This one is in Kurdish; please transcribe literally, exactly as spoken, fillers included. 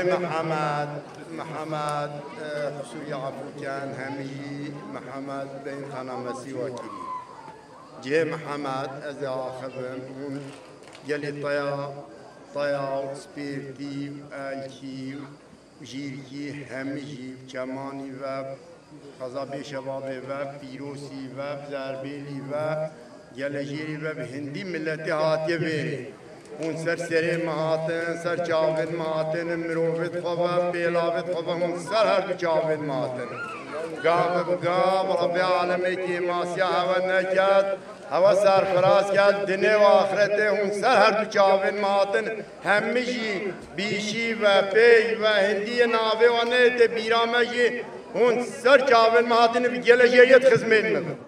Mihemed, Mihemed, e, qisûrî efû ken, hemî jî Mihemed Beyin Xanamesî wa kirî. Cihê Mihemed ez ê axivim, hûn gelê taya, taya û spêrtî û elkî û jîrkî hemî jî çemanî ve, xeza bê şebabê ve, pîrosî ve, zerbêlî ve, gelejêrî ve bi hindî miletê hatiye vêrê. Hûn ser serê me hatin, ser çavên me hatin, mirovê xwe ve, pêlavê xwe ve, hûn ser her du çavên me hatin. Gav bi gav, Rebbê alemê kêmasiya hewe neket, hewe serfiraz ket, dinê û axretê hûn ser her du çavên me hatin. Hemî jî bîşî ve, pêy ve, hindiyê navê wan neyê tê bîra me jî, hûn ser çavên me hatine bi gelejêriyê di xizmên me bin.